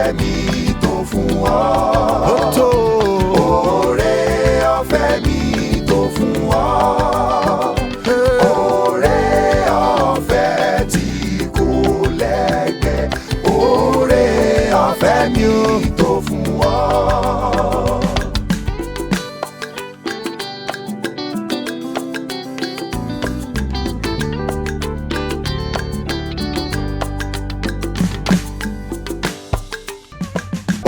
Ọ̀fẹ́ mi tó fún ọ. Ó tó. Oore ọ̀fẹ́ mi tó fún ọ. Oore ọ̀fẹ́ tí kò lẹ́gbẹ́. Oore ọ̀fẹ́ mi tó fún ọ.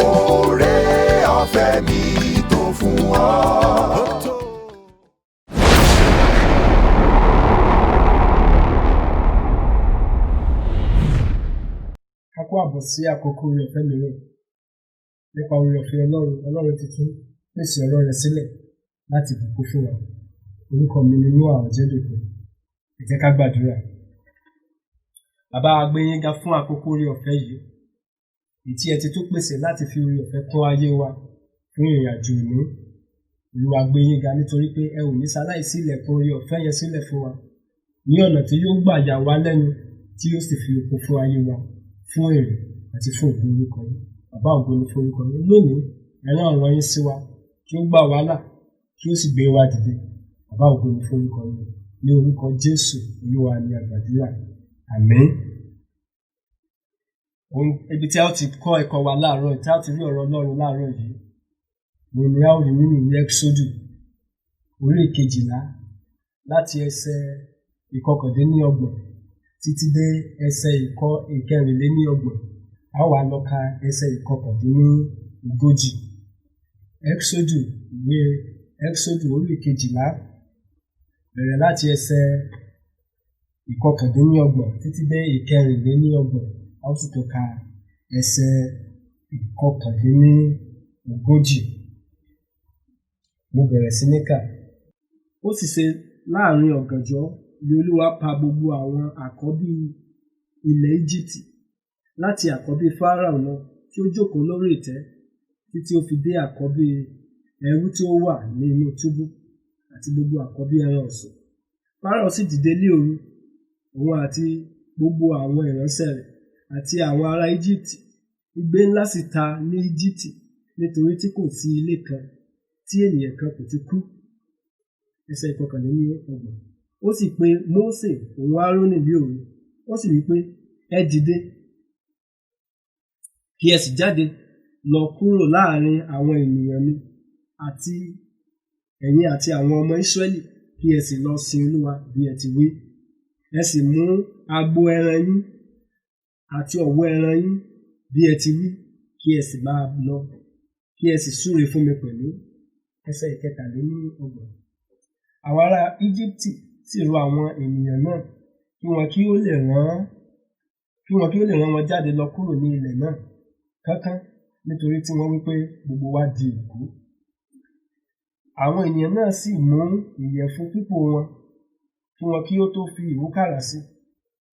Oore ọ̀fẹ́ mi tó fún ọ. Ó tó. A kó àbọ̀ sí àkókò oore ọ̀fẹ́ mìíràn. Nípa oore ọ̀fẹ́ Ọlọ́run, Ọlọ́run ti tún pèsè ọ̀rọ̀ rẹ̀ sílẹ̀ láti bùkún fún wa. Orúkọ mi ni Noah Ọ̀jẹ́dòkun. Ẹ jẹ́ ká gbàdúrà. Bàbá wa gbé yín ga fún àkókò oore ọ̀fẹ́ yìí, èyí tí ẹ ti tún pèsè láti fi oore ọ̀fẹ́ kún ayé wa fún ìrìn àjò òní. Olúwa gbé yín ga nítorí pé ẹ ò ní ṣaláìsí ilẹ̀kùn oore ọ̀fẹ́ yẹn sílẹ̀ fún wa ní ọ̀nà tí yóò gbà yà wá lẹ́nu, tí yóò sì fi okun fún ayé wa, fún èrè àti fún ògo orúkọ yín. Bàbá, ògo ni fún orúkọ yín. Lónìí, ẹ rán ọ̀rọ̀ yín sí wa kí ó gbà wá là, kí ó sì gbé wa dìde. Bàbá, ògo ni fún orúkọ yín. Ní orúkọ Jésù Olúwa ni a gbàdúrà. Àmín. Ibi tí a ó ti kọ́ ẹ̀kọ́ wa láàárọ̀, tí a ó ti rí ọ̀rọ̀ Ọlọ́run láàárọ̀ yìí, òun ni a ó rí nínú ìwé Ẹ́kísódù orí 12 láti ẹsẹ̀ 29 títí dé ẹsẹ̀ 34. A ó wá lọ ka ẹsẹ̀ 39. Ẹ́kísódù, ìwé Ẹ́kísódù orí 12 bẹ̀rẹ̀ láti ẹsẹ̀ 29 títí dé 34. A ó sì tún ka ẹsẹ̀ 39. Mo bẹ̀rẹ̀ sí ní kà. Ó sì ṣe láàrin ọ̀gànjọ́ ni Olúwa pa gbogbo àwọn àkọ́bí ilẹ̀ Íjíbítì, láti àkọ́bí Fáráò lọ tí ó jókòó lórí ìtẹ́, títí ó fi dé àkọ́bí ẹrú tí ó wà ní inú túbú, àti gbogbo àkọ́bí ẹran ọ̀sìn. Fáráò sì dìde lé òru, òun àti gbogbo àwọn ìránṣẹ́ rẹ̀ àti àwọn ará Íjíbítì. Igbe ńlá sì ta ní Íjíbítì, nítorí tí kò sí ilé kan tí ènìyàn kan kò ti kú. Ẹsẹ̀ 31. Ó sì pe Mósè òun Árónì lé òru. Ó sì wí pé, ẹ dìde, kí ẹ sì jáde lọ kúrò láàrin àwọn ènìyàn mi, àti ẹ̀yin àti àwọn ọmọ Ísírẹ́lì, kí ẹ sì lọ sin Olúwa bí ẹ ti wí. Ẹ sì mú agbo ẹran yín àti ọ̀wọ́ ẹran yín bí ẹ ti wí, kí ẹ sì máa lọ, kí ẹ sì súre fún mi pẹ̀lú. Ẹsẹ̀ 33. Àwọn ará Íjíbítì sì rọ àwọn ènìyàn náà kí wọn kí ó lè rán, kí wọn kí ó lè rán wọn jáde lọ kúrò ní ilẹ̀ náà kánkán, nítorí tí wọ́n wí pé gbogbo wa di òkú. Àwọn ènìyàn náà sì mú ìyẹ̀fun pípò wọn kí wọn kí ó tó fi ìwúkàrà sí,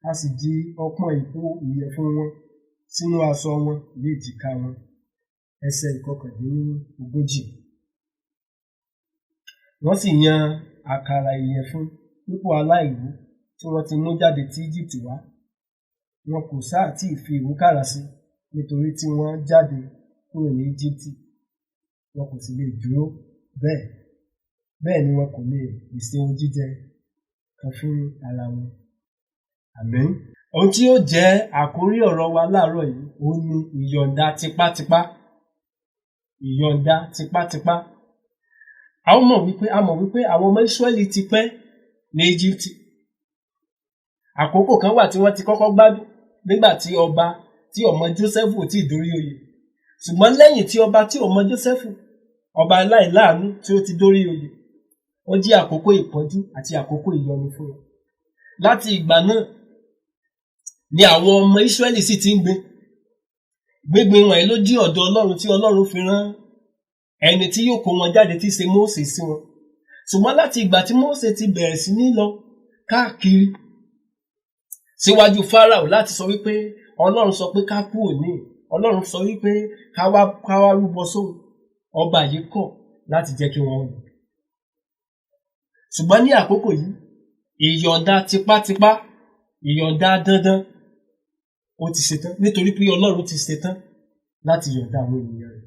a sì di ọpọ́n ìpò ìyẹ̀fun wọn sínú aṣọ wọn ní èjìká wọn. Ẹsẹ̀ 39. Wọ́n sì yan àkàrà ìyẹ̀fun pípò aláìwú tí wọ́n ti mú jáde ti Íjíbítì wá. Wọn kò sáà tí ì fi ìwúkàrà sí, nítorí tí wọ́n jáde kúrò ní Íjíbítì. Wọn kò sì lè dúró bẹ́ẹ̀. Bẹ́ẹ̀ ni wọn kò lè pèsè ohun jíjẹ kan fún ara wọn. Àmín. Ohun tí ó jẹ́ àkórí ọ̀rọ̀ wa láàárọ̀ yìí, òun ni ìyọ̀ǹda tipátipá. Ìyọ̀ǹda tipátipá. A ó mọ̀ wípé, a mọ̀ wípé àwọn ọmọ Ísírẹ́lì ti pẹ́ ní Íjíbítì. Àkókò kan wà tí wọ́n ti kọ́kọ́ gbádùn nígbà tí ọba tí ọmọ Jósẹ́fù ò tí ì dórí oyè. Ṣùgbọ́n lẹ́yìn tí ọba tí ọmọ Jósẹ́fù, ọba aláìláàánú tí ó ti dórí oyè, ó jẹ́ àkókò ìpọ́njú àti àkókò ìyọnu fún wọn. Láti ìgbà náà ni àwọn ọmọ Ísírẹ́lì sì ti ń gbin. Gbíngbin wọ̀nyí ló jí ọ̀dọ̀ Ọlọ́run tí Ọlọ́run fi rán ẹni tí yóò kó wọn jáde tí í ṣe Mósè sí wọn. Ṣùgbọ́n láti ìgbà tí Mósè ti bẹ̀rẹ̀ sí ní lọ káàkiri síwájú Fáráò láti sọ wípé Ọlọ́run sọ pé ká kúrò ní, Ọlọ́run sọ wípé ká wá rúbọ sóhun, ọba yìí kọ̀ láti jẹ́ kí wọ́n lọ. Ṣùgbọ́n ní àkókò yìí, ìyọ̀ǹda tipátipá, ìyọ̀ǹda dandan, ó ti ṣetán, nítorí pé Ọlọ́run ti ṣetán láti yọ̀ǹda àwọn ènìyàn rẹ̀.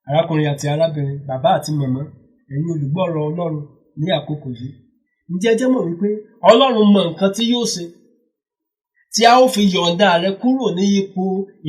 Arákùnrin àti arábìnrin, bàbá àti màmá, ẹ̀yin olùgbọ́rọ̀ Ọlọ́run ní àkókò yìí, ǹjẹ́ ẹ jẹ́ mọ̀ wípé Ọlọ́run mọ nǹkan tí yóò ṣe tí a ó fi yọ̀ǹda rẹ kúrò ní ipò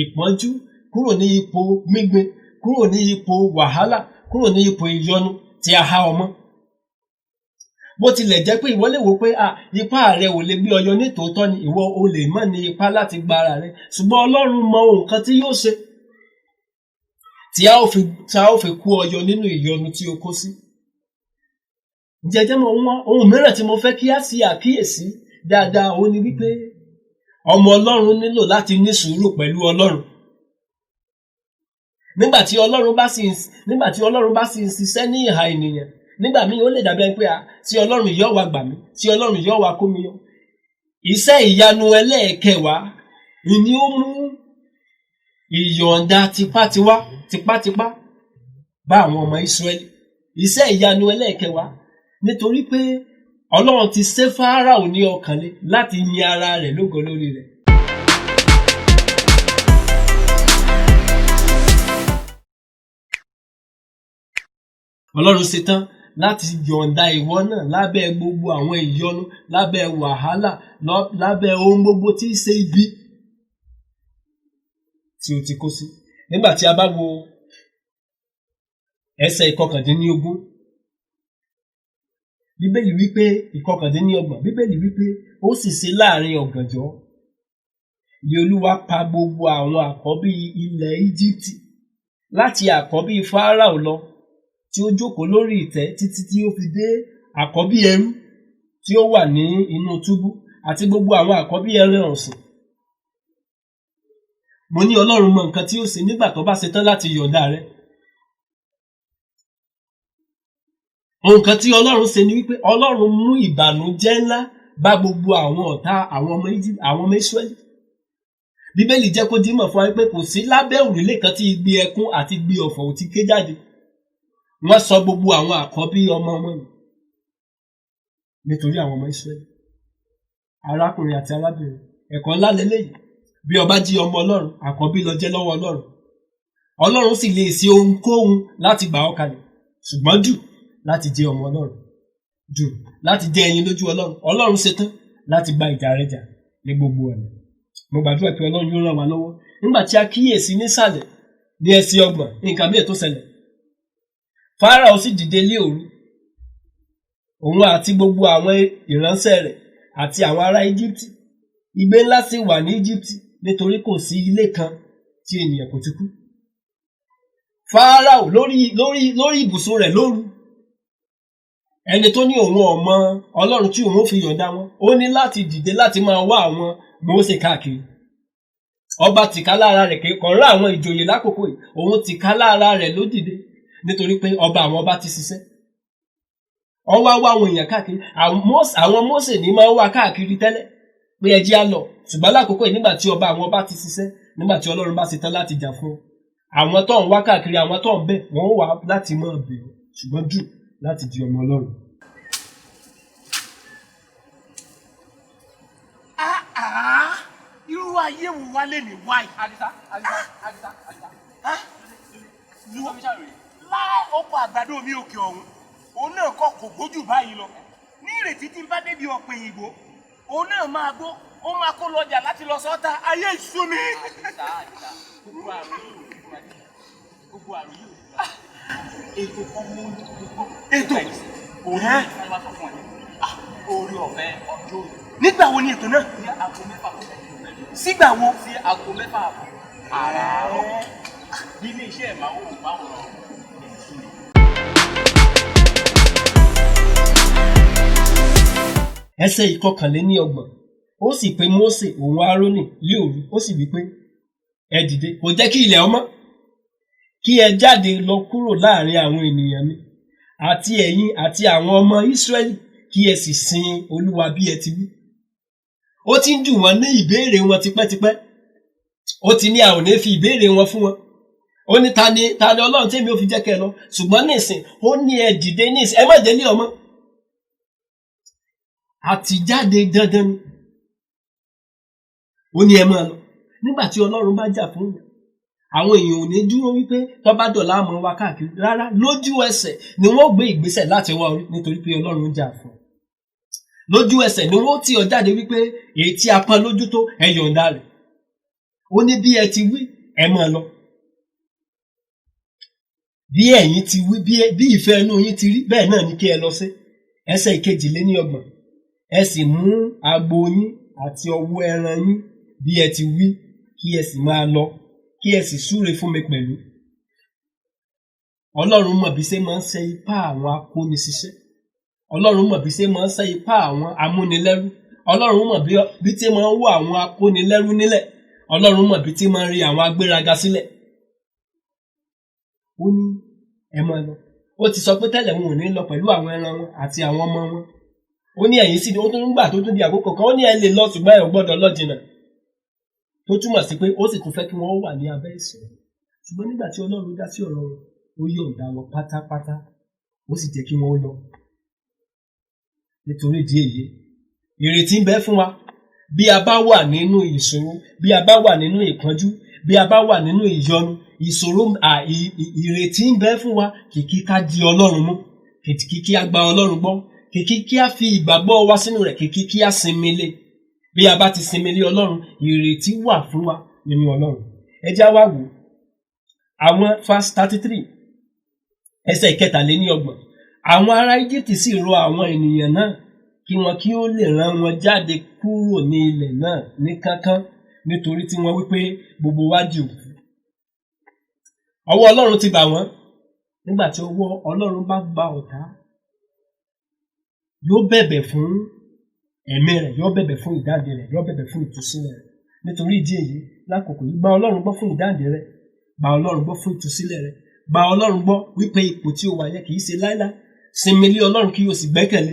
ìpọ́njú, kúrò ní ipò gbíngbin, kúrò ní ipò wàhálà, kúrò ní ipò ìyọnu tí a há ọmọ. Bó tilẹ̀ jẹ́ pé ìwọ lè wò pé ipá rẹ ò lè gbé ọyọ, ní tòótọ́ ni ìwọ o lè mọ̀ ní ipá láti gba ara rẹ, ṣùgbọ́n Ọlọ́run mọ nǹkan tí yóò ṣe tí a ó fi kó ọyọ nínú ìyọnu tí o kó sí. Ǹjẹ́ ẹ jẹ́ mọ̀ ohun mìíràn tí mo fẹ́ kí a ṣe àkíyèsí dáadáa, òun ni wípé ọmọ Ọlọ́run nílò láti ní sùúrù pẹ̀lú Ọlọ́run. Nígbà tí Ọlọ́run bá sì ń ṣiṣẹ́ ní ìhà ènìyàn, nígbà míì ó lè dàbí ẹni pé tí Ọlọ́run yóò wá gbà mí, tí Ọlọ́run yóò wá kó mi yọ. Iṣẹ́ ìyanu ẹlẹ́ẹ̀kẹwàá ni ó mú ìyọ̀ǹda tipátipá bá àwọn ọmọ Ísírẹ́lì. Iṣẹ́ ìyanu ẹlẹ́ẹ̀kẹwàá, nítorí pé Ọlọ́run ti ṣe Fáráò ní ọkàn le láti yin ara rẹ̀ lógo lórí rẹ̀. Ọlọ́run ṣetán láti yọ̀ǹda ìwọ náà lábẹ́ gbogbo àwọn ìyọnu, lábẹ́ wàhálà, lábẹ́ ohun gbogbo tí í ṣe ibi tí o ti kó sí. Nígbà tí a bá wo ẹsẹ̀ 19, Bíbélì wípé 29, Bíbélì wípé ó sì ṣe láàrin ọ̀gànjọ́ ni Olúwa pa gbogbo àwọn àkọ́bí ilẹ̀ Íjíbítì, láti àkọ́bí Fáráò lọ tí ó jókòó lórí ìtẹ́ títí tí ó fi dé àkọ́bí ẹrú tí ó wà ní inú túbú, àti gbogbo àwọn àkọ́bí ẹran ọ̀sìn. Mo ní Ọlọ́run mọ nǹkan tí ó ṣe nígbà tó bá ṣe tán láti yọ̀ǹda rẹ̀. Nǹkan tí Ọlọ́run ṣe ni wípé Ọlọ́run mú ìbànújẹ́ ńlá bá gbogbo àwọn ọ̀tá àwọn ọmọ Íjíbítì, àwọn ọmọ Ísírẹ́lì. Bíbélì jẹ́ kó dímọ̀ fún wa pé kò sí lábẹ́ òrùlé kan tí igbe ẹkún àti igbe ọ̀fọ̀ ò ti ké jáde. Wọ́n sọ gbogbo àwọn àkọ́bí ọmọ wọn nù nítorí àwọn ọmọ Ísírẹ́lì. Arákùnrin àti arábìnrin, ẹ̀kọ́ ńlá leléyìí. Bí ọba jí ọmọ Ọlọ́run, àkọ́bí lọ jẹ́ lọ́wọ́ Ọlọ́run. Ọlọ́run sì lè ṣe ohunkóhun láti gbà ọ́ kalẹ̀, ṣùgbọ́n dù láti jẹ́ ọmọ Ọlọ́run, dù láti jẹ́ ẹyin lójú Ọlọ́run. Ọlọ́run ṣetán láti gba ìjà rẹ jà ní gbogbo ọ̀nà. Mo gbàdúrà pé Ọlọ́run yóò ràn wá lọ́wọ́. Nígbà tí a kíyèsí nísàlẹ̀ ní ẹsẹ̀ 30, nǹkan mìíràn tó ṣẹlẹ̀. Fáráò sì dìde lé òru, òun àti gbogbo àwọn ìránṣẹ́ rẹ̀ àti àwọn ará Íjíbítì. Igbe ńlá sì wà ní Íjíbítì, nítorí kò sí ilé kan tí ènìyàn kò ti kú. Fáráò lórí ibùsùn rẹ̀ lóru, ẹni tó ní òun ọmọ Ọlọ́run tí òun fi yọ̀ǹda wọn, ó ní láti dìde láti máa wá àwọn Mósè káàkiri. Ọba tìkálára rẹ̀ kò rán àwọn ìjòyè lákòókò yìí, òun tìkálára rẹ̀ ló dìde, nítorí pé ọba àwọn ọba ti ṣiṣẹ́. Wọ́n wá wá àwọn èèyàn káàkiri. Àwọn Mósè ní máa ń wá káàkiri tẹ́lẹ̀ pé ẹ jẹ́ á lọ, ṣùgbọ́n lákòókò yìí nígbà tí ọba àwọn ọba ti ṣiṣẹ́, nígbà tí Ọlọ́run bá ṣe tán láti jà fún ọ, àwọn tó ń wá káàkiri, àwọn tó ń bẹ̀, wọ́n wá láti máa bẹ̀ ọ́, ṣùgbọ́n jù láti di ọmọ Ọlọ́run. Irú ayé wo wá lè ní wáyé? Àdìsá, Àdìsá, Àdìsá, Àdìsá. Láì ọkọ̀ àgbàdo mi òkè ọ̀hún, òun náà kọ́ kò gbójú báyìí lọ. Ní ìrètí tí ń bá débi ọ̀pẹ̀ òyìnbó, òun náà máa gbó, ó máa kó lọ́jà láti lọ sọ́ta. Ayé ìṣú mi. Àdìsá, Àdìsá, gbogbo àrùn yìí ò ní fún Àdìsá. Gbogbo àrùn yìí ò ní fún Àdìsá. Ètò kan mú gbogbo. Ètò? Òun ní wọ́n bá sọ fún ẹ. Orí ọ̀fẹ́ ọjọ́ òní. Nígbà wo ni ètò náà? Ní aago 6 kọjá ìṣẹ́jú. Sígbà wo? Sí aago 6 àbọ̀. Àràárọ̀. Ní ilé iṣẹ́ ìmáwòrán. Ẹsẹ̀ 31, ó sì pe Mósè òun Árónì lé òru, ó sì wí pé ẹ dìde, kò jẹ́ kí ilẹ̀ ọmọ, kí ẹ jáde lọ kúrò láàrin àwọn ènìyàn mi, àti ẹ̀yin àti àwọn ọmọ Ísírẹ́lì, kí ẹ sì sin Olúwa bí ẹ ti wí. Ó ti ń dùn wọ́n ní ìbéèrè wọn tipẹ́tipẹ́. Ó ti ní a ò ní fi ìbéèrè wọn fún wọn. Ó ní ta ni Ọlọ́run tí èmi ò fi jẹ́ kẹ́ ẹ lọ, ṣùgbọ́n nísìn ó ní ẹ dìde nísìn, ẹ má jẹ́ lé ọmọ. Àtijáde dandan ni. Ó ní ẹ máa lọ. Nígbà tí Ọlọ́run bá jà fún yàn, Àwọn èèyàn ò ní dúró wípé tó bá dọ̀la àmọ́ wa káàkiri. Rárá, lójú ẹsẹ̀ ni wọ́n gbé ìgbésẹ̀ láti wá orí, nítorí pé Ọlọ́run ń jà fún un. Lójú ẹsẹ̀ ni wọ́n tì ọ́ jáde wípé èyí tí a pọ́n lójú tó, ẹ yọ̀ǹda rẹ̀. Ó ní bí ẹ ti wí, ẹ máa lọ. Bí ẹ̀yin ti wí, bí ìfẹ́ inú yín ti rí, bẹ́ẹ̀ náà ni kí ẹ lọ sí. Ẹsẹ̀ 32. Ẹ sì mú agbo yín àti ọwọ́ ẹran yín bí ẹ ti wí, kí ẹ sì máa lọ, kí ẹ sì súre fún mi pẹ̀lú. Ọlọ́run mọ̀ bí ṣe máa ń ṣe ipá àwọn akóniṣiṣẹ́. Ọlọ́run mọ̀ bí ṣe máa ń ṣe ipá àwọn amúnilẹ́rú. Ọlọ́run mọ̀ bí tí máa ń wọ́ àwọn akónilẹ́rú nílẹ̀. Ọlọ́run mọ̀ bí tí máa ń rí àwọn agbéraga sílẹ̀. Ó ní ẹ máa lọ. Ó ti sọ pé tẹ́lẹ̀ wọn ò ní lọ pẹ̀lú àwọn ẹran wọn àti àwọn ọmọ wọn. Ó ní ẹ̀yìn sí, ó tún ń gbà tó tún di àkókò kan, ó ní ẹ lè lọ ṣùgbọ́n ẹ ò gbọ́dọ̀ lọ jìnnà. Tó túmọ̀ sí pé ó sì tún fẹ́ kí wọ́n wà ní abẹ́ ìṣọ́. Ṣùgbọ́n nígbà tí Ọlọ́run dá sí ọ̀rọ̀ wọn, ó yọ̀ǹda wọn pátápátá, ó sì jẹ́ kí wọ́n lọ. Nítorí ìdí èyí, ìrètí ń bẹ fún wa. Bí a bá wà nínú ìṣòro, bí a bá wà nínú ìpọ́njú, bí a bá wà nínú ìyọnu, ìṣòro, ìrètí ń bẹ fún wa. Kìkì ká di Ọlọ́run mú, kìkì kí a gba Ọlọ́run gbọ́, kìkì kí a fi ìgbàgbọ́ wa sínú rẹ̀, kìkì kí a sinmi lé. Bí a bá ti sinmi lé Ọlọ́run, ìrètí wà fún wa nínú Ọlọ́run. Ẹ já wá wò àwọn verse 33, ẹsẹ̀ 33. Àwọn ará Íjíbítì sì rọ àwọn ènìyàn náà kí wọn kí ó lè rán wọn jáde kúrò ní ilẹ̀ náà ní kánkán, nítorí tí wọ́n wípé gbogbo wa di òkú. Ọwọ́ Ọlọ́run ti bà wọ́n. Nígbà tí ọwọ́ Ọlọ́run bá gba ọ̀tá, yóò bẹ̀bẹ̀ fún ẹ̀mí rẹ̀, yóò bẹ̀bẹ̀ fún ìdáǹdè rẹ̀, yóò bẹ̀bẹ̀ fún ìtúsílẹ̀ rẹ̀. Nítorí ìdí èyí, lákòókò yìí, gba Ọlọ́run gbọ́ fún ìdáǹdè rẹ̀, gba Ọlọ́run gbọ́ fún ìtúsílẹ̀ rẹ̀, gba Ọlọ́run gbọ́ wípé ipò tí o wà yẹn kì í ṣe láíláí. Sinmi lé Ọlọ́run kí o sì gbẹ́kẹ̀lé,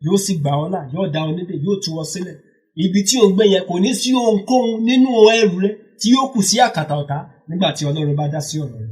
yóò sì gbà ọ́ là, yóò dá ọ nídè, yóò tú ọ sílẹ̀. Ibi tí o ń gbé yẹn kò ní sí ohunkóhun nínú ẹrù rẹ tí yóò kù sí àkàtà ọ̀tá nígbà tí Ọlọ́run bá dá sí ọ̀rọ̀ rẹ.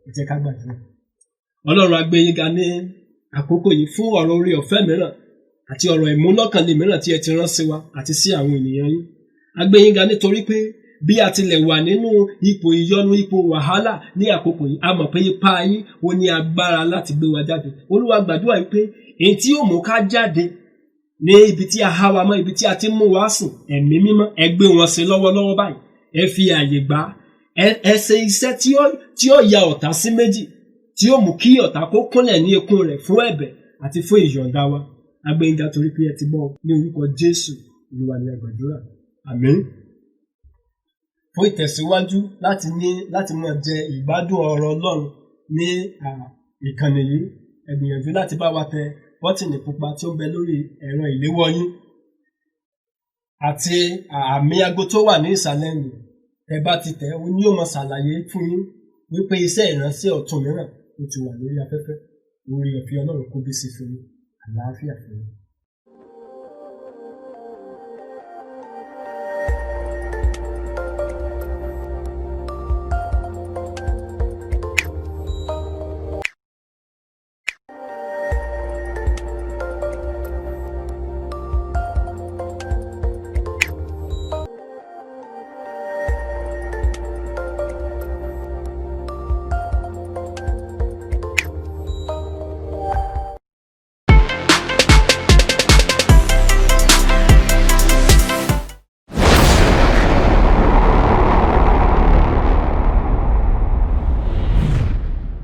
Ẹ jẹ́ ká gbàdúrà. Ọlọ́run á gbé yín ga ní àkókò yìí fún ọ̀rọ̀ orí ọ̀fẹ́ mìíràn àti ọ̀rọ̀ ìmúlọ́kànlé mìíràn tí ẹ ti rán sí wa àti sí àwọn ènìyàn yín. A gbé yín ga nítorí pé bí a tilẹ̀ wà nínú ipò ìyọnu, ipò wàhálà ní àkókò yìí, a mọ̀ pé ipá yín ó ní agbára láti gbé wa jáde. Olúwa, gbàdúrà yìí pé èyí tí yóò mú ká jáde ní ibi tí a há wa mọ́, ibi tí a ti mú wa sùn, ẹ̀mí mímọ́, ẹ gbé wọn sí lọ́wọ́lọ́wọ́ báyìí. Ẹ fi àyè gbà ẹ ṣe iṣẹ́ tí ó ya ọ̀tá sí méjì, tí ó mú kí ọ̀tá kó kúnlẹ̀ ní ikùn rẹ̀ fún ẹ̀bẹ̀ àti fún ìyọ̀ǹda wa. A gbé yín ga torí pé ẹ ti gbọ́. Ní orúkọ Jésù Olúwa ni a gbàdúrà. Àmín. Fún ìtẹ̀síwájú láti máa jẹ ìgbádùn ọ̀rọ̀ Ọlọ́run ní ìkànnì yìí, ẹ gbìyànjú láti bá wa tẹ bọ́tìnì pupa tí ó ń bẹ lórí ẹ̀rọ ìléwọ́ yín àti àmì ago tó wà ní ìsàlẹ̀ nì. Tẹ bá ti tẹ̀, ó ní yóò máa ṣàlàyé fún yín wípé iṣẹ́ ìránṣẹ́ ọ̀tun mìíràn ó ti wà lórí afẹ́fẹ́. Oore ọ̀fẹ́ Ọlọ́run kó bí sí fún yín. Àlàáfíà fún yín.